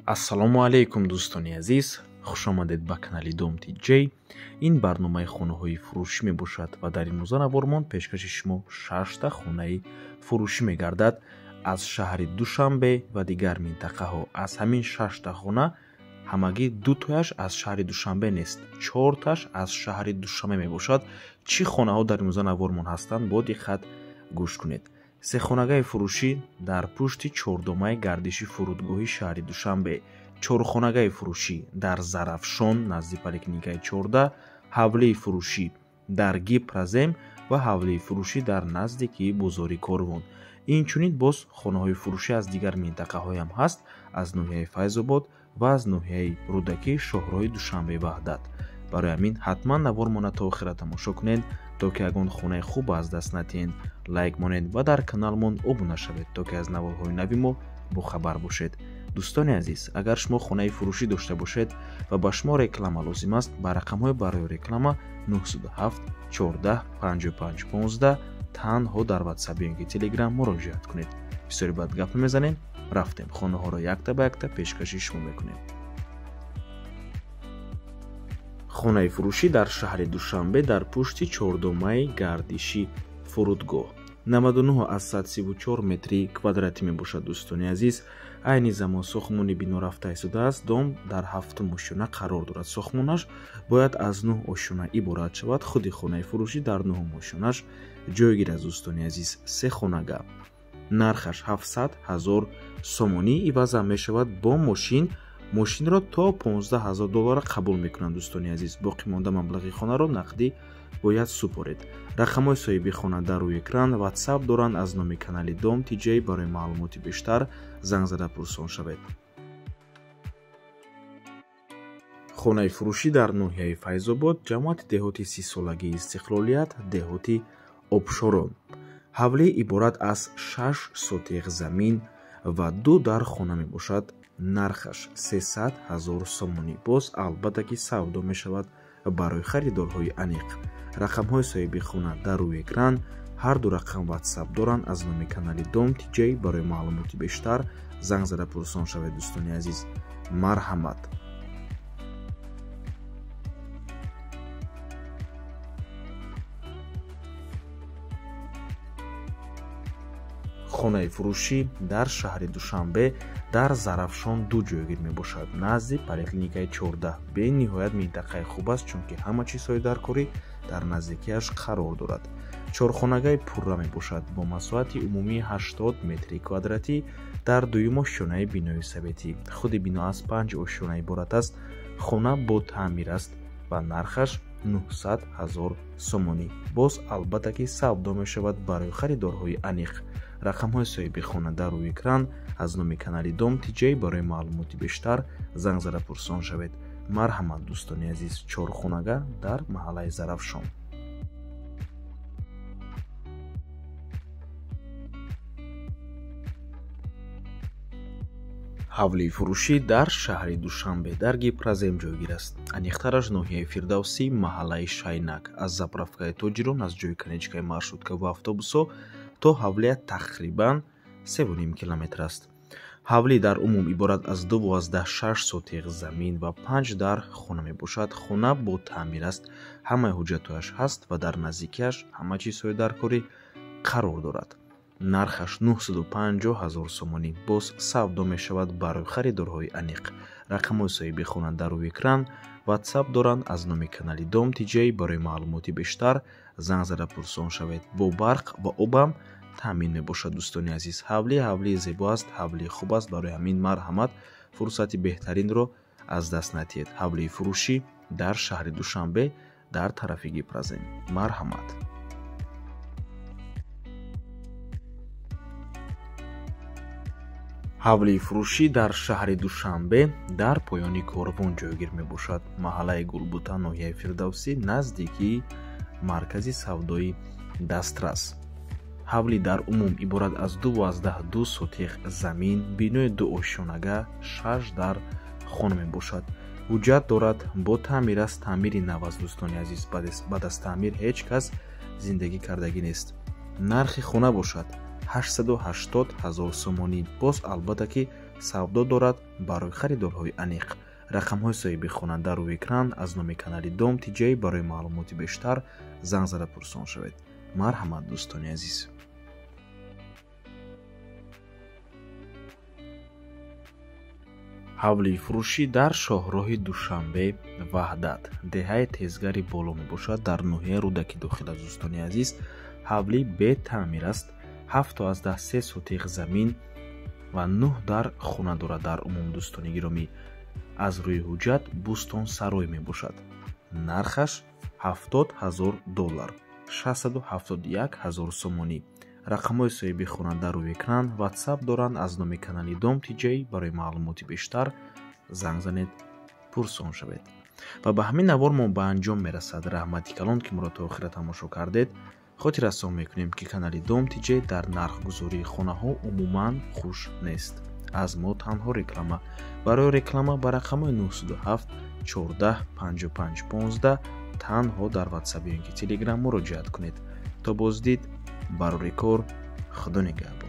Ассалому алайкум дӯстони азиз, хушомадед ба канали Дом TJ. Ин барномаи хонаҳои фурӯшӣ мебошад ва дар имрӯза навормон пешкаши шумо шашта хонаи фурӯшӣ мегардад аз шаҳри Душанбе ва дигар минтақаҳо. Аз ҳамин шашта хона ҳамагӣ дутояш аз шаҳри Душанбе нест, чорташ аз шаҳри Душанбе мебошад. Чӣ хонаҳо дар имрӯза навормон ҳастанд, бо диққат гӯш кунед. Сехонагаи фурӯшӣ дар пушти чордомаи гардиши фурудгоҳи шаҳри Душанбе, чорхонагаи фурӯшӣ дар Зарафшон назди поликлиникаи 14, ҳавлии фурӯшӣ дар Гипразем ва ҳавлии фурӯшӣ дар наздикии бозори Корвон. Инчунин боз хонаҳои фурӯшӣ аз дигар минтақаҳоям ҳаст, аз ноҳияи Файзобод ва аз ноҳияи Рӯдакӣ, шоҳроҳи Душанбе Ваҳдат. Барои ҳамин ҳатман навормона то охира тамошо кунед, то ки ягон хонаи хуб аз даст натиҳед. Лайк монед ва дар каналмон обуна шавед, то ки аз наворҳои нави мо бохабар бошед. Дӯстони азиз, агар шумо хонаи фурӯшӣ дошта бошед ва ба шумо реклама лозим аст, ба рақамҳои барои реклама 907 14 55 15 танҳо дар WhatsApp ё ки Telegram муроҷиат кунед. Бисёри бад гап мезанем, рафтем хонаҳоро якта ба якта пешкаши шумо мекунем. Хонаи фурӯшӣ дар шаҳри Душанбе дар пушти чордомаи гардиши фурудгоҳ 99,34 метри квадратӣ мебошад. Дӯстони азиз, айни замон сохтмони бино рафта истодааст. Дом дар ҳафтум ошёна қарор дорад. Сохтмонаш бояд аз 9 ошёна иборат шавад. Худи хонаи фурӯшӣ дар 9 ошёнаш ҷойгир аст. Дӯстони азиз, се хонага, нархаш 700 000 сомонӣ иваза мешавад бо мошин. Мошинро то 15 000 доллар қабул мекунанд. Дӯстони азиз, боқӣ монда маблағи хонаро нақдӣ бояд супоред. Рақамҳои соҳиби хона дар рӯи экран, WhatsApp доранд. Аз номи канали Дом TJ барои маълумоти бештар занг зада пурсон шавед. Хонаи фурӯшӣ дар ноҳияи Файзобод, ҷамоати деҳоти 30-солагии Истиқлолият, деҳоти Обшорон. Ҳавлӣ иборат аз 6 сотиғ замин ва 2 дар хона мебошад. Нархаш 300 000 сомонӣ. Боз албатта ки савдо мешавад барои харидорҳои аниқ. Рақамҳои соҳиби хона дар рӯи экран, ҳар ду рақам WhatsApp доранд. Аз номи канали Дом TJ барои маълумоти бештар занг зада пурсон шавед. Дӯстони азиз, марҳамат. Хонаи фурӯшӣ дар шаҳри Душанбе дар Зарафшон 2 ҷойгир мебошад, назди поликлиникаи 14. Бениҳоят минтақаи хуб аст, чунки ҳама чизҳои даркорӣ дар наздикиаш қарор дорад. Чорхонагаи пурра мебошад бо масоҳати умумии 80 метри квадратӣ дар дуюм ошёнаи бинои советӣ. Худи бино аз 5 ошёна иборат аст. Хона бо таъмир аст ва нархаш 900 000 сомонӣ. Боз албатта ки савдо мешавад барои харидорҳои аниқ. Рақамҳои соҳиби хона дар рӯи экран. Аз номи канали Дом TJ барои маълумоти бештар занг зада пурсон шавед. Марҳамат дӯстони азиз, чорхонага дар маҳаллаи Зарафшон. Ҳавлии фурӯшӣ дар шаҳри Душанбе дар Гипразем ҷойгир аст. Аниқтараш ноҳияи Фирдавсӣ, маҳаллаи Шайнак. Аз заправкаи Тоҷирон, аз ҷойи конечкаи маршрутка ва автобусҳо то ҳавлия тақрибан 3,5 километр аст. Ҳавлӣ дар умум иборат аз 2,6 сотиғ замин ва 5 дар хона мебошад. Хона бо таъмир аст, ҳамаи ҳуҷҷатҳояш ҳаст ва дар наздикиаш ҳама чизҳои даркорӣ қарор дорад. Нархаш 950 000 сомонӣ. Боз савдо мешавад барои харидорҳои аниқ. Рақамҳои соҳиби хона дар рӯи экран, WhatsApp доранд. Аз номи канали Дом TJ барои маълумоти бештар занг зада пурсон шавед. Бо барқ ва обам таъмин мебошад. Дӯстони азиз, ҳавлӣ ҳавлии зебо аст, ҳавлии хуб аст. Барои ҳамин марҳамат, фурсати беҳтаринро аз даст натиҳед. Ҳавлии фурӯшӣ дар шаҳри Душанбе дар тарафи Гипразем. Марҳамат. Ҳавлии фурӯшӣ дар шаҳри Душанбе дар поёни Корвон ҷойгир мебошад. Маҳаллаи Гулбута, ноҳияи Фирдавсӣ, наздикии маркази савдои Дастрас. Ҳавлӣ дар умум иборат аз 2,2 сотиғ замин, бинои 2 ошёнага, 6 дар хона мебошад. Ҳуҷҷат дорад, бо таъмир аст, таъмири нав аст. Дӯстони азиз, баъд аз таъмир ҳеҷ кас зиндагӣ кардагӣ нест. Нархи хона бошад 880 000 сомонӣ. Боз албатта ки Савдо дорад барои харидорҳои аниқ. Рақамҳои соҳиби хона дар рӯи экран. Аз номи канали Дом Тиҷай барои маълумоти бештар занг зада пурсон шавед. Марҳамат, дӯстони азиз. Ҳавлии фурӯшӣ дар шоҳроҳи Душанбе Ваҳдат, деҳаи Тезгари боло мебошад, дар ноҳияи Рӯдакӣ дохил аст. Дӯстони азиз, ҳавлӣ бетаъмир аст, 7,3 сотиқ замин ва 9 дар хона дорад. Дар умум, дӯстони гиромӣ, аз рӯи ҳуҷҷат бӯстонсарой мебошад. Нархаш 70 000 доллар, 671 000 сомонӣ. Рақамҳои соҳиби хона дар рӯи экран, WhatsApp доранд. Аз номи канали Дом Тиҷай барои маълумоти бештар занг занед, пурсон шавед. Ва ба ҳамин навор мо ба анҷом мерасад. Раҳмати калон, ки моро то охира тамошо кардед. Хотиррасон мекунем, ки канали Дом Тиҷай дар нархгузории хонаҳо умуман хуш нест. Аз мо танҳо реклама. Барои реклама ба рақамҳои 907 14 55 15 танҳо дар WhatsApp ё ин ки Telegram муроҷиат кунед. То боздид, барори кор, Худо нигаҳбон.